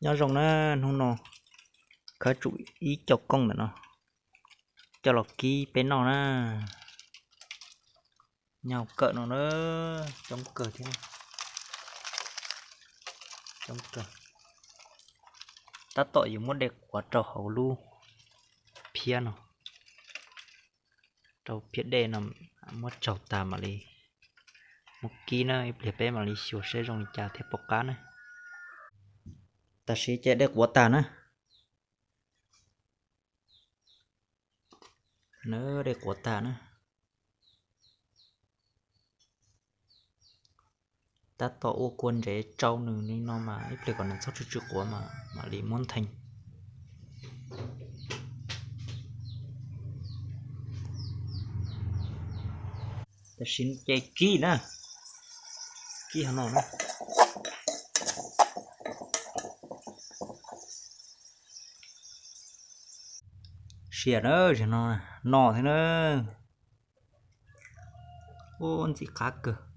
Nyob zoo na, hnub no khawb tsum ib co kooj ntawm no coj los kib peb noj na. Nyob hauv kawm no na, coob kawg thiab. Coob kawg. Tab tom yuav muab de quav rau hauv lub phiab no, rau phiab dej no, muab tsaug tas mam li muab kib na, ib pliag peb mam li xyuas seb zoo li cas thiab pom qab na. Tam sim ces de quav tag na. Na, de quav tag na. Tab tom ua kua ntsev tsau nws li no mas ib pliag kom nws txhob tsw tsw quav mas mam li muab ntheej. Tam sim ces kib na, kib hov no na. Sia na, zaum no no thiab na. Ub, ntxim qab kawg.